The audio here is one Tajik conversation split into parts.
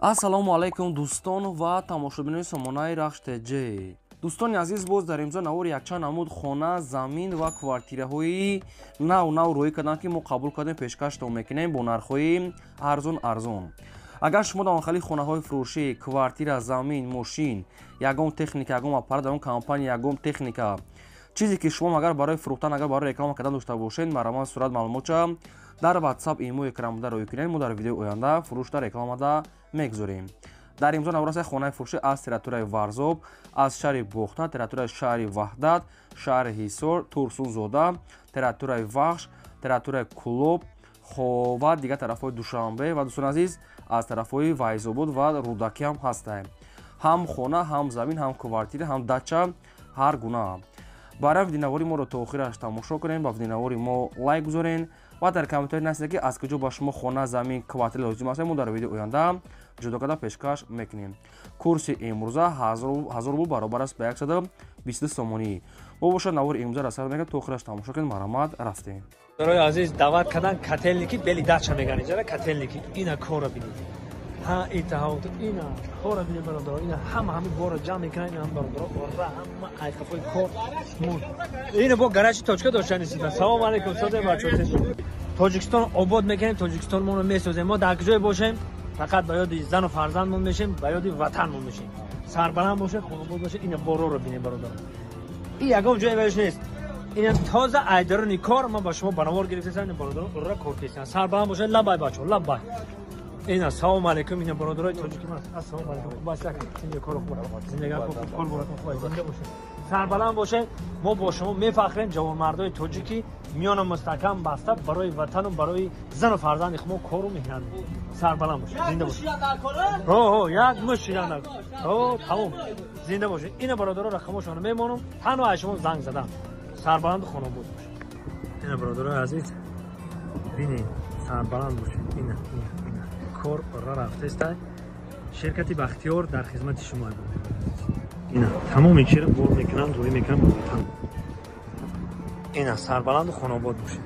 Ассалому алайкум, дӯстон ва тамошобинони сомонаи Рахш ТЖ. Дӯстони азиз, боз дар имзо навори якчанд намуд хона, замин ва квартираҳои нав нав рӯӣ карданд, ки мо қабул кардем, пешкаштон мекунем бо нархҳои арзон арзон. Агар шумо дар онхали хонаҳои фурӯшӣ, квартира, замин, мошин, ягон техника, ягон аппарат, ягон компания, ягон техника, чизе ки шумо агар барои фурӯхтан, агар барои реклама кардан дошта бошед, марҳамат, сурат маълумотча дар WhatsApp, имо, экранбуда рӯй кунед. Мо дар видеои оянда фурӯшда, рекламада мегузорем. Дар имзо навраса хонаи фурӯшӣ аз территорияи Варзоб, аз шаҳри Бохта, территорияи шаҳри Ваҳдат, шаҳри Ҳисор, Турсунзода, территорияи Вахш, территорияи Кулоб ва дигар тарафҳои Душанбе ва, дӯстони азиз, аз тарафҳои Вайзобод ва Рӯдакӣ ҳам ҳастем. Ҳам хона, ҳам замин, ҳам квартира, ҳам дача, ҳар гуна. Барои видеонавори моро то охираш тамошо кунем, ба видеонавори мо лайк гузорен ва дар комментарий нависед, ки аз куҷо ба шумо хона, замин, квартира лозим аст. Мо дар видеои оянда ҷудо карда пешкаш мекунем. Курси имрӯза 1000 рубл баробар аст ба 122 сомонӣ. Мо бошад навори имрӯза сар мекунем, то охираш тамошо кунед. Марҳамат, рафтем. Барои азиз даъват кардан Котельники, бели дача меган иҷара Котельники. Ина кора бинед. Ҳа, ита ина кора бинед, бародаро. Ина ҳама ҳами бора ҷамъ мекунанд, ина ҳам бародаро, ора ҳама айқафои кор. Ина бо гаражи точка доштани сида. Салом алейкум, соде бачо. Тоҷикистон обод мекунем, Тоҷикистон моро месозем. Мо дар куҷое бошем, фақат ба ёди зану фарзандмон мешем, ба ёди ватанмон мешем. Сарбаланд бошед, хонобод бошед. Ина бороро бинед, бародаро. И ягон ҷое вайш нест. Ина тоза айдарони кор ман ба шумо банавор гирифтасам, ина бародаро ура кор кестан. Сарбаланд бошед, лабай бачо, лабай. Ина салом алейкум, ина бародарои тоҷики ман. Ассалому алейкум. Бас як зинда кор хуб. Зиндагӣ хуб, кор баракат хуб, зинда бошед. Сарбаланд бошед. Мо бо шумо мефахрем, ҷавонмардои тоҷики миёна мустаҳкам баста барои ватану барои зану фарзанди хумо кору меҳнат. Сарбаланд бошед, зинда бошед. Ҳо, ҳо, як мушт шидан дар. Ҳо, тамом. Зинда бошед. Ина бародаро рақамошонро мемонам, танҳо аз шумо занг задам. Сарбаланду хонобод бошед. Ина бародарои азиз, бинед, сарбаланд бошед. Ина, ина, ина. Кор ора рафтеста. Ширкати Бахтиёр дар хизмати шумо. Ина тамоми чиро бор мекунанд, рӯй мекунанд ба ватан. Ина сарбаланду хонобод бошед.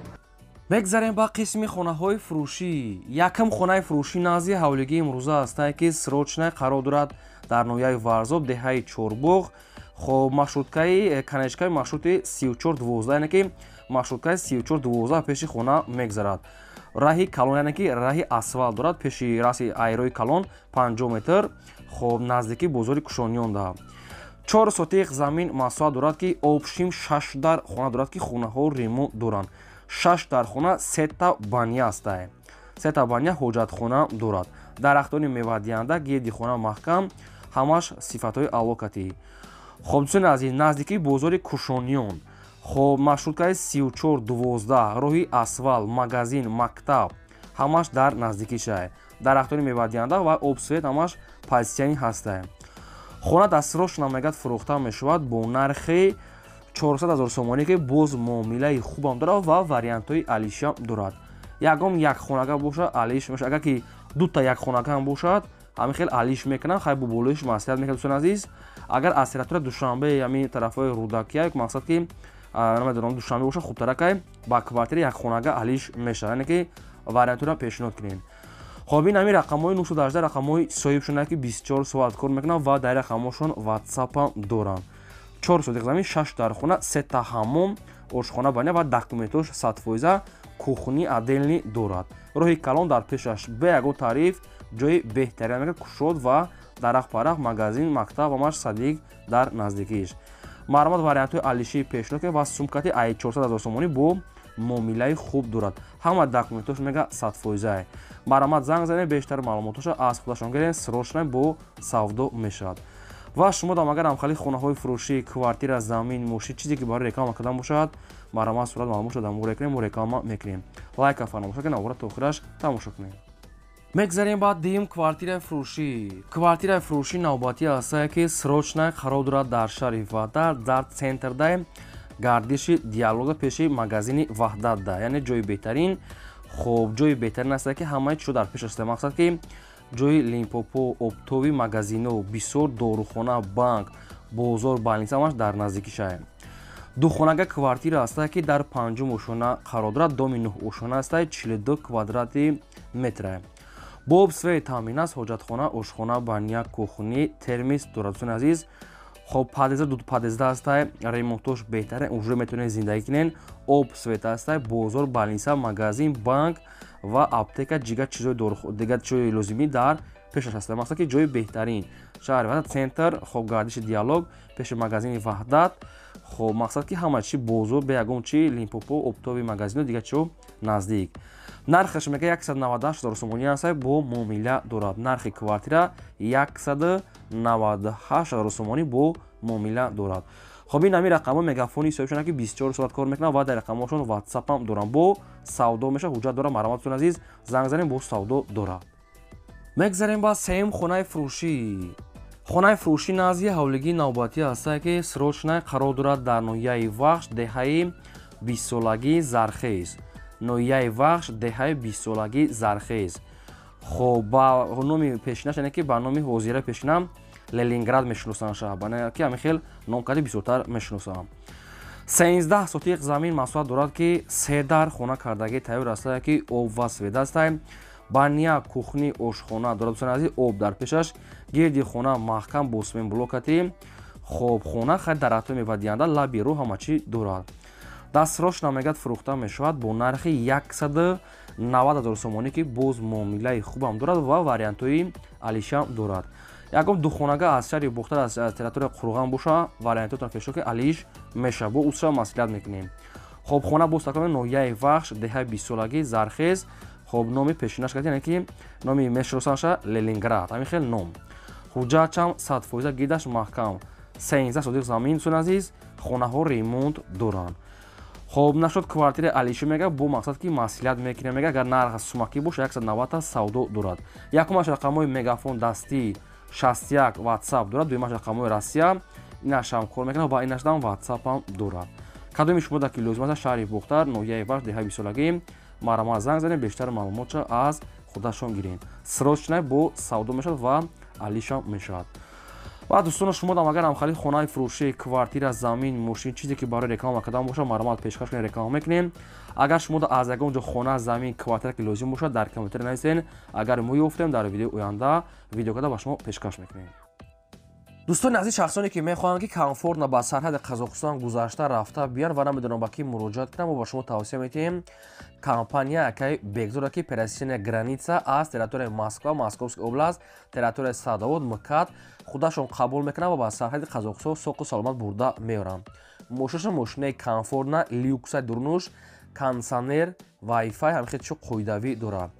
Мегзарем ба қисми хонаҳои фурӯшӣ. Якам хонаи фурӯшӣ назди ҳавлигии имрӯза ҳастае, ки срочно қарор дорад дар ноҳияи Варзоб, деҳаи Чорбоғ. Хоб, маршруткаи конечкаи маршрути 3412, яъне ки маршруткаи 3412 пеши хона мегзарад. Раҳи калон, яъне ки раҳи асфалт дорад, пеши раси айрои калон 50 метр, хоб, наздики бозори Кушониёнда. 4 сотиқ замин масоҳат дорад, ки общим 6 дар хона дорад, ки хонаҳо ремонт доранд. 6 дар хона, сета баня ҳастае. Сета баня, ҳоҷатхона дорад. Дарахтони мевадиҳанда, гирди хона маҳкам, ҳамаш сифатҳои алокатӣ. Хоб, дӯстони азиз, наздикии бозори Кушониён. Хоб, маршруткаи 3412, роҳи асфалт, магазин, мактаб, ҳамаш дар наздикишае. Дарахтони мевадиҳанда ва об, свет ҳамаш пасияни ҳастае. Хона дастсрочно мегӯяд фурӯхта мешавад бо нархи 400 ҳазор сомонӣ, ки боз муомилаи хубам дорад ва вариантҳои алишиам дорад. Ягон як хонага бошад, алиш мешавад. Агар ки дута як хонага ҳам бошад, ҳамин хел алиш мекунанд, хай бо болоиш маслиҳат мекунад. Дӯстони азиз, агар аз территорияи Душанбе, ҳамин тарафҳои Рӯдакия, мақсад ки намедонам, Душанбе бошад, хубтаракай ба квартира як хонага алиш мешавад, яъне ки вариантҳоро пешниҳод кунем. Хоб, ин ҳамин рақамҳои 918 рақамҳои соҳибшона, ки 24 соат кор мекунанд ва дар рақамҳошон ватсапам доранд. 4 сотиқ замин, 6 дар хона, сета ҳаммом, ошхона, баня ва документош 100%, кухни отдельный дорад. Роҳи калон дар пешаш, бе ягон тариф, ҷои беҳтарин мекунад, кушод ва дарахт парахт, магазин, мактаб, ҳамаш садик дар наздикиш. Марҳамат, вариантҳои алишии пешниҳод кунед ва сумкати ай 400 ҳазор сомонӣ бо муомилаи хуб дорад. Ҳама документош мега 100%. Марҳамат, занг занед, бештар маълумотоша аз худашон гиред, срочно бо савдо мешавад. Ва шумо дам агар ҳамхали хонаҳои фурӯшӣ, квартира, замин, мошин, чизе ки барои реклама кардан бошад, марҳамат, сурат маълумотшо дар мо рекунем, мо реклама мекунем. Лайка фаромӯш накунед, навора то охираш тамошо кунед. Мегзарем ба дуюм квартираи фурӯшӣ. Квартираи фурӯшӣ навбатӣ ҳастае, ки срочно қарор дорад дар шаҳри Ваҳдат, дар центрдаи гардиши Диалога, пеши магазини Ваҳдатда, яъне ҷои беҳтарин. Хоб, ҷои беҳтарин ҳастае, ки ҳамаи чизо дар пеш аст. Мақсад ки ҷои Лимпопо, оптовый магазино, бисёр дорухона, банк, бозор, больница ҳамаш дар наздикишае. Духонага квартира ҳастае, ки дар панҷум ошона қарор дорад, доми нӯҳ ошона ҳастае, 42 квадрати метрае. Бо об свет таъмин аст, ҳоҷатхона, ошхона, баня, кухни, термис дорад, дӯстони азиз. Хоб, подъезда ду подъезда ҳастай, ремонтош беҳтарин, уже метавонед зиндагӣ кунед. Об свет ҳастай, бозор, больница, магазин, банк ва аптека, дигар чизои дигар чизои лозимӣ дар пешаш ҳастай. Мақсад ки ҷои беҳтарин шаҳри Ваҳдат, центр, хоб, гардиши Диалог, пеши магазини Ваҳдат. Хоб, мақсад ки ҳама чи бозор, бе ягон чи Лимпопо, оптовый магазину дигар чио наздик. Нархаш мега 198 ҳазор сомонӣ ҳастай, бо муомила дорад. Нархи квартира 198 ҳазор сомонӣ бо муомила дорад. Хоб, ин ҳамин рақамҳо Мегафони ҳисобшона, ки 24 соат кор мекунанд ва дар рақамҳошон Ватсап ҳам доранд. Бо савдо мешавад, ҳуҷҷат дорад. Марҳамат, дӯстони азиз, занг занем, бо савдо дорад. Мегзарем ба сеюм хонаи фурӯшӣ. Хонаи фурӯшӣ назди ҳавлигии навбатӣ ҳастае, ки срочно қарор дорад дар ноҳияи Вахш, деҳаи бистсолагии Зархез. Ноҳияи Вахш, деҳаи бистсолагии Зархез. Хоб, ба номи пешинаш, яъне ки ба номи ҳозира пешина Ленинград мешиносанд шаҳр, ки ҳамин хел ном карди бисёртар мешиносанд. 13 сотиқ замин масоҳат дорад, ки се дар хона кардагӣ тайёр ҳастае, ки об ва свет ҳастае, баня, кухни, ошхона дорад, дӯстони азиз. Об дар пешаш, гирди хона маҳкам бо блокати. Хоб, хона хай дарахтҳои мевадиҳанда, лаби роҳ, ҳама чӣ дорад. Дастрош намегад, фурӯхта мешавад бо нархи 190 ҳазор сомонӣ, ки боз муомилаи хубам дорад ва вариантҳои алишам дорад. Ягон духонага аз шаҳри Бохтар, аз территорияи Қурған боша, вариантҳотон пешо ки алиш мешавад, бо усша маслиҳат мекунем. Хоб, хона боз такрор ноҳияи Вахш, деҳаи бистсолагӣ Зархез. Хоб, номи пешинаш кард, яъне ки номи мешиносанша Ленинград, ҳамин хел ном. Ҳуҷҷатчам 100%, гирдаш маҳкам. 13 сотиқ замин, дӯстони азиз, хонаҳо ремонт доранд. Хоб, нашуд квартираи алиши мега, бо мақсад ки маслиҳат мекунем мега, агар нарх сумакӣ боша, 190 савдо дорад. Якумаш рақамҳои Мегафон дастӣ 61, Ватсап дорад, дуюмаш рақамҳои Россия, инашам кор мекунад ва инашдам Ватсапам дорад. Кадоми шумо дар ки лозим аст, шаҳри Бохтар, ноҳияи Вахш, деҳаи бистсолагӣ, марҳамат, занг занем, бештар маълумотша аз худашон гирем. Срочно бо савдо мешавад ва алишам мешавад. Ва дӯстоно, шумо дам агар ҳамхали хонаи фурӯшӣ, квартира, замин, мошин, чизе ки барои реклама кардан бошад, марҳамат, пешкаш кунем, реклама мекунем. Агар шумо аз ягон ҷо хона, замин, квартира ки лозим бошад, дар комментария нависен. Агар мо ёфтем, дар видеои оянда видео карда ба шумо пешкаш мекунем. Дӯстони азиз, шахсоне ки мехоҳанд, ки комфортно ба сарҳади Қазоқистон гузашта рафта биён ва намедонам ба кӣ муроҷиат кунам, мо ба шумо тавсия медиҳем компания акай Бекзода, ки пересечения граница аз территорияи Москва, Московский область, территорияи Садовод, МКАД худашон қабул мекунанд ва ба сарҳади Қазоқистон соқу саломат бурда меоранд. Мошинашон мошинаи комфортна, люкса, дурнуш, кондитсионер, вайфай, ҳамин хел чиз қоидавӣ дорад.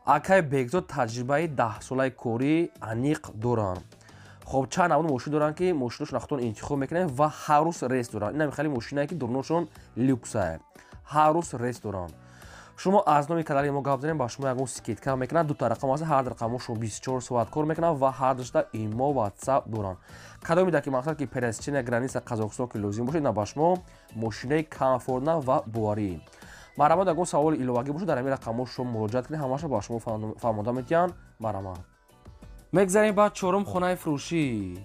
Акай Бекзод таҷрибаи 10-солаи корӣ аниқ доранд. Хоб, чанд намуд мошин доранд, ки мошиношон худтон интихоб мекунед ва ҳар рӯз рейс доранд. Ин хеле мошинае, ки дурношон люксае, ҳар рӯз рейс доранд. Шумо аз номи канали мо гап занем, ба шумо ягон скидка мекунад. Дута рақам аст, ҳар рақамошон 24 соат кор мекунанд ва ҳар душта имо, Ватсап доранд. Кадоме дар ки мақсад ки пересечения граница Қазоқистон ки лозим бошад, на ба шумо мошинаи комфортна ва боварӣ. Марҳамат, ягон саволи иловагӣ бошад, дар ҳамин рақамҳо шумо муроҷиат кунед, ҳамаша ба шумо фаҳмода медиҳанд. Марҳамат. Мегзарем ба чорум хонаи фурӯшӣ.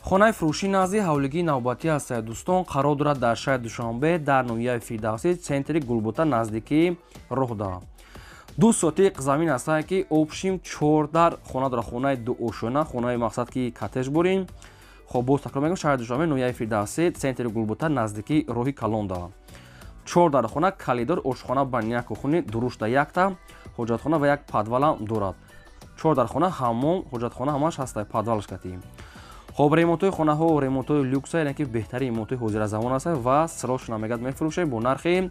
Хонаи фурӯшӣ назди ҳавлигии навбатӣ ҳастад, дӯстон, қарор дорад дар шаҳри Душанбе, дар ноҳияи Фирдавсӣ, центри Гулбута, наздикии роҳда. Ду сотиқ замин ҳастанд, ки общим чор дар хона дорад, хонаи дуошёна, хонаи мақсад ки коттедж бурем. Хоб, боз такрор мегӯям, шаҳри Душанбе, ноҳияи Фирдавсӣ, центри Гулбута, наздикии роҳи калонда. Чор дар хона, коридор, ошхона, баня, кухни, дурушта якта ҳоҷатхона ва як подвалам дорад. Чор дар хона, ҳаммом, ҳоҷатхона ҳамаш ҳаста, подвалаш катӣ. Хоб, ремонтҳои хонаҳо ремонтҳои люкса, яъне ки беҳтарин ремонтҳои ҳозиразамон аст ва срочно мегад мефурӯшем бо нархи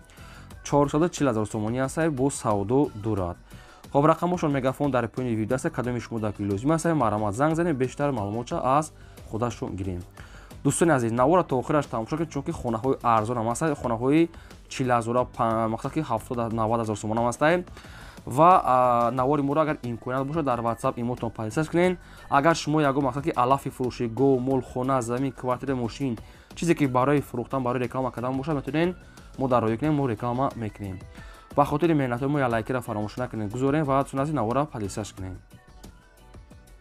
440 ҳазор сомонӣ аст, бо савдо дорад. Хоб, рақамҳошон Мегафон дар поёни видео аст. Кадоми шумо дар ки лозим аст, марҳамат, занг занем, бештар маълумотша аз худашон гирем. Дӯстони азиз, навора то охираш тамошо кунед, чунки хонаҳои арзон ҳам ҳастанд, хонаҳои 40 ҳазора, мақсад ки 70-90 ҳазор сомон ҳам ҳастанд. Ва навори моро, агар имконият бошад, дар Ватсап имотон подписаться кунед. Агар шумо ягон мақсад ки алафи фурӯшӣ, гов, мол, хона, замин, квартира, мошин, чизе ки барои фурӯхтан, барои реклама кардан бошад, метавонед мо дар роя кунем, мо реклама мекунем. Ба хотири меҳнатҳои мо як лайкира фаромӯш накунед, гузорем ва сунати навора подписаться кунед.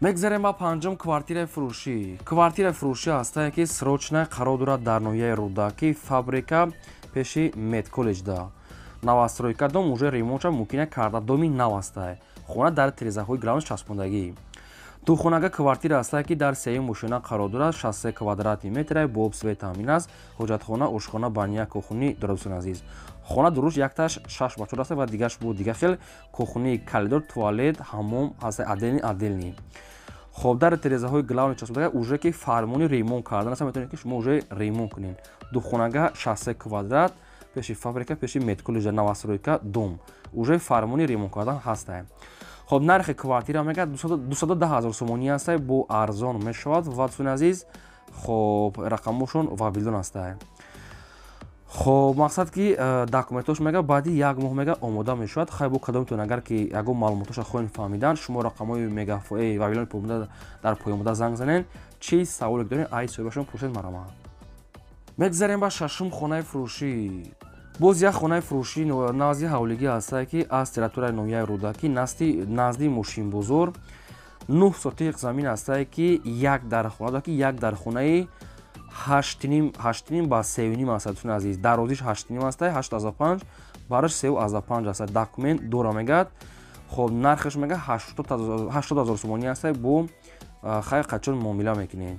Мегзарем ба панҷум квартираи фурӯшӣ. Квартираи фурӯшӣ ҳастае, ки срочно қарор дорад дар ноҳияи Рӯдакӣ, фабрика, пеши медколлеҷда, новостройка дом, уже ремонтша мумкина карда, доми нав ҳастае. Хона дар тирезаҳои главный часпондагӣ. Духонага квартира ҳастае, ки дар сеюм ошёна қарор дорад, 63 квадрати метра, бо об, свет таъмин аст, ҳоҷатхона, ошхона, баня, кухни дорад. Дӯстони азиз, хона дуруст якташ 6 ба 4 аст ва дигаш бо дига хел кухни, коридор, туалет, ҳаммом ҳаста, отдельный, отдельный. Хоб, дар тирезаҳои главный часпондага уже ки фармони ремонт кардан аст, метавонед, ки шумо уже ремонт кунед. Духонага, 63 квадрат, пеши фабрика, пеши медколлеҷа, новостройка дом, уже фармони ремонт кардан ҳастае. Хоб, нархи квартира мегӯяд 210 ҳазор сомонӣ ҳастае, бо арзон мешавад. Ва, дӯстони азиз, хоб, рақамошон Вавилон ҳастае. Хоб, мақсад ки документош мега баъди як моҳ мега омода мешавад. Хай, бо кадомтон агар ки ягон маълумотоша хоҳем фаҳмидан, шумо рақамҳои мегафои Вавилони дар поёнбуда занг занен, чӣ саволе дорем, ай соҳибашон пурсед, марама. Мегзарем ба шашум хонаи фурӯшӣ. Боз як хонаи фурӯшӣ назди ҳавлигӣ ҳастае, ки аз территорияи ноҳияи Рӯдакӣ, назди мошинбозор, 9 сотиқ замин ҳастае, ки як дар хона, ки як дар хонаи 8.5 ба 3.5 аст. Дӯстони азиз, дарозиш 8.5 ҳастае, 8.5, бараш 3.5 аст. Документ дора мегӯяд. Хоб, нархаш мега 80 000 сомонӣ ҳастае, бо хай қачон муомила мекунед.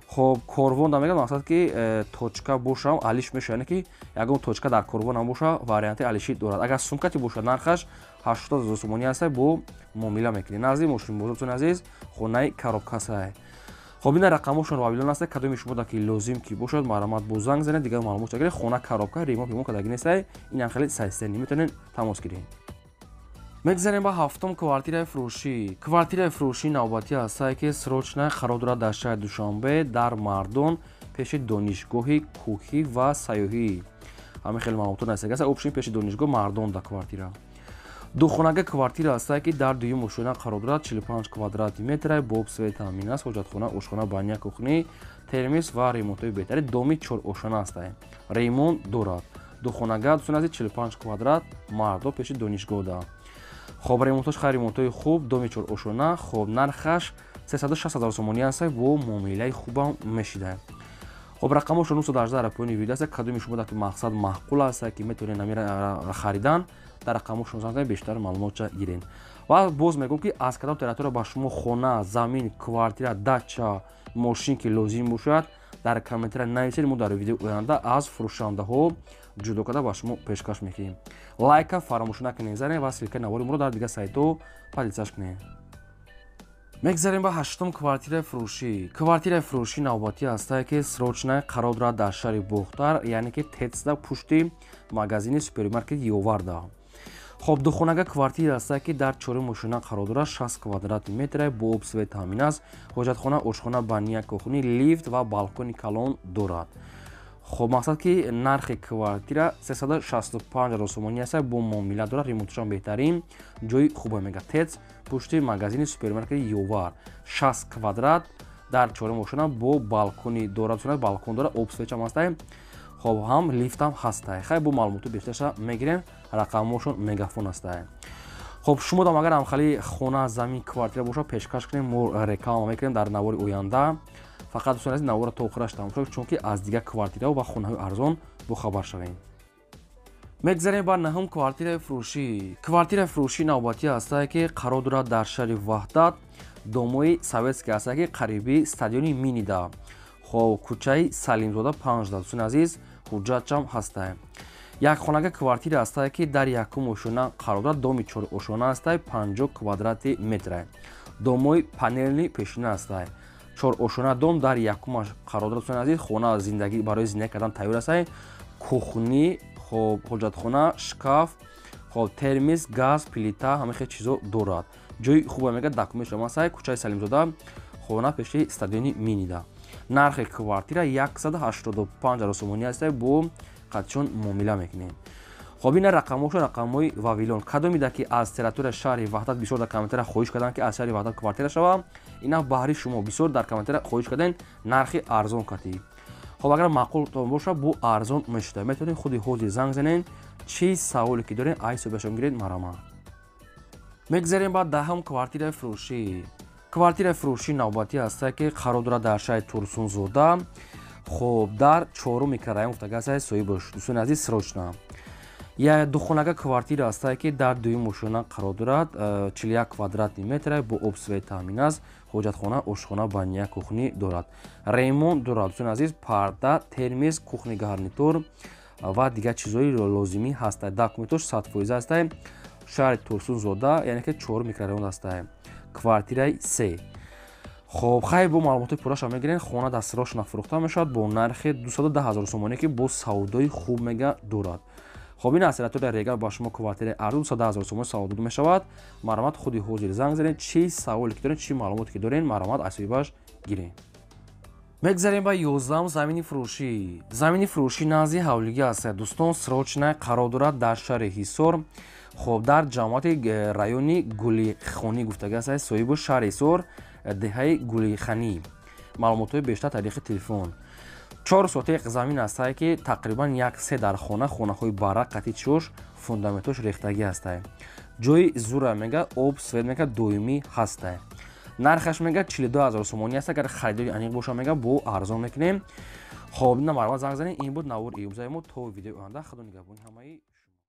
Хоб, корвон да мегӯяд, мақсад ки точка бошам алиш мешавад, яъне ки ягон точка дар корвон ҳам боша, варианти алишӣ дорад. Агар сумкати бошад, нархаш 80 000 сомонӣ ҳастае, бо муомила мекунед. Назди мошинбозор, дӯстони азиз, хонаи коробкасае. Хоб, ина рақамошон Вавилон аст. Кадоми шумо да ки лозим ки бошад, марҳамат, бо занг занед, дигар маълумот гиред. Хона коробка, ремонт пемон кардагӣ нестае, инам хеле сайстени, метавонед тамос гиред. Мегзарем ба ҳафтум квартираи фурӯшӣ. Квартираи фурӯшӣ навбатӣ ҳастае, ки срочно қарор дорад дар шаҳри Душанбе, дар Мардон, пеши донишгоҳи кӯҳӣ ва сайёҳӣ. Ҳамин хеле маълумото насига аст. Общем, пеши донишгоҳ Мардон да квартира. Духонага квартира ҳастае, ки дар дуюм ошёна қарор дорад, 45 квадрати метра, бо об, свет таъмин аст, ҳоҷатхона, ошхона, баня, кухни, термис ва ремонтҳои беҳтари. Доми чорошона ҳастае, ремонт дорад. Духонага, дӯстони азиз, 45 квадрат, Мардо, пеши донишгоҳ да. Хоб, ремонтош хайр, ремонтҳои хуб, доми чорошона. Хоб, нархаш 360 ҳазор сомонӣ ҳастае, бо муомилаи хубам мешида. Хоб, рақамошо 918 дар поёни видео аст. Кадоми шумо дар ки мақсад маъқул аст, ки метавонед намира харидан, дар рақамошон занг занед, бештар маълумотша гиред. Ва боз мегӯм, ки аз кадом территория ба шумо хона, замин, квартира, дача, мошин ки лозим бошад, дар комментария нависед, мо дар видеои оянда аз фурӯшандаҳо ҷудо карда ба шумо пешкаш мекунем. Лайка фаромӯш накунед занед ва ссылкаи навори моро дар дигар сайтҳо поделиться кунед. Мегзарем ба ҳаштум квартираи фурӯшӣ. Квартираи фурӯшӣ навбатӣ ҳастае, ки срочно қарор дорад дар шаҳри Бохтар, яъне ки ТЭЦда, пушти магазини супермаркет Ёварда. Хоб, духонага квартира ҳастае, ки дар чорум ошёна қарор дорад, 60 квадрати метра, бо об, свет таъмин аст, ҳоҷатхона, ошхона, баня, кухни, лифт ва балкони калон дорад. Хоб, мақсад ки нархи квартира 365 ҳазор сомонӣ аст, бо муомила дорад, ремонташам беҳтарин, ҷои хубе мега. ТЭЦ, пушти магазини супермаркети Ёвар, 60 квадрат, дар чорум ошёна, бо балкони дорад, балкон дорад, об, светам ҳастае. Хоб, ҳам лифтам ҳастае. Хай, бо маълумоти бештарша мегирем, рақамҳошон Мегафон ҳастае. Хоб, шумо дам агар ҳамхали хона, замин, квартира бошад, пешкаш кунем, мо реклама мекунем дар навори оянда. Фақат, дӯстони азиз, наворро то охираш тамошо, чунки аз дигар квартираҳо ва хонаҳои арзон бохабар шавем. Мегзарем ба наҳум квартираи фурӯшӣ. Квартираи фурӯшӣ навбатӣ ҳастае, ки қарор дорад дар шаҳри Ваҳдат, домои советский ҳастае, ки қариби стадиони Минида. Хоб, кӯчаи Салимзода 5. Дӯстони азиз, ҳуҷҷатчам ҳастае. Якхонага квартира ҳастае, ки дар якум ошёна қарор дорад, доми чорошона ҳастае, 50 квадрати метра, домои панельный пешина ҳастае, чорошона дом дар якумаш қарор дорад. Дӯстони азиз, хона зиндагӣ барои зиндагӣ кардан тайёр ҳастае. Кухни, хоб, ҳоҷатхона, шкаф, хоб, термис, газ, плита, ҳама хел чизо дорад. Ҷои хубе мегӯяд, документ шума ҳастае. Кӯчаи Салимзода, хона пеши стадиони Минида. Нархи квартира 185 ҳазор сомонӣ ҳастае, бо қатчон муомила мекунем. Хоб, ина рақамҳошо рақамҳои Вавилон. Кадомида ки аз территорияи шаҳри Ваҳдат, бисёр дар комментария хоҳиш карданд, ки аз шаҳри Ваҳдат квартира шава, ина баҳри шумо, бисёр дар комментария хоҳиш кардем нархи арзон кардӣ. Хоб, агар маъқултон боша, бо арзон мешуда, метавонед худи ҳозир занг занед, чӣ саволе ки доред, ай ҳисобашон гиред, марҳамат. Мегзарем ба даҳум квартираи фурӯшӣ. Квартираи фурӯшӣ навбатӣ ҳастае, ки қарор дорад дар шаҳри Турсунзода. Хоб, дар чорум микрорайон гуфтага ҳастае соҳибаш. Дӯстони азиз, срочно. Я духонага квартира ҳастае, ки дар дуюм ошёна қарор дорад, 41 квадратный метр, бо об, свет таъмин аст, ҳоҷатхона, ошхона, баня, кухня дорад, ремонт дорад, дӯстони азиз, парда, термос, кухонный гарнитур ва дигар чизҳои лозимӣ ҳастад. Документош 100% ҳастае. Шаҳри Турсунзода, яъне ки чорум микрорайон ҳастае, квартираи се. Хоб, хайр, бо маълумоти пурраша мегирем. Хона дастрошона фурӯхта мешавад бо нархи 210 ҳазор сомонӣ, ки бо савдои хуб мега дорад. Хоб, ин асиратори регал ба шумо квартираи арзон 210 ҳазор сомонӣ савдо дода мешавад. Марҳамат, худи ҳозир занг занед. Чӣ саволе ки доред, чӣ маълумоте ки доред, марҳамат, аз соҳибаш гиред. Мегзарем ба 11-ум замини фурӯшӣ. Замини фурӯшӣ назди ҳавлигӣ аст, дӯстон, срочно қарор дорад дар шаҳри Ҳисор. Хоб, дар ҷамоати райони Гулихонӣ гуфтага аст соҳибу, шаҳри Ҳисор, деҳаи Гулиханӣ. Маълумотҳои бештар тариқи телефон. 4 сотиқ замин ҳастае, ки тақрибан як се дар хона, хонаҳои бара қати чош, фундаментош рехтагӣ ҳастае. Ҷои зура мега, об, свет мега доимӣ ҳастае. Нархаш мега 42 ҳазор сомонӣ аст. Агар харидори аниқ боша, мега, бо арзон мекунем. Хоб, ина марҳамат, занг занед. Ин буд навори имрӯзаи мо. То видеои оянда худо нигаҳбони ҳамаи.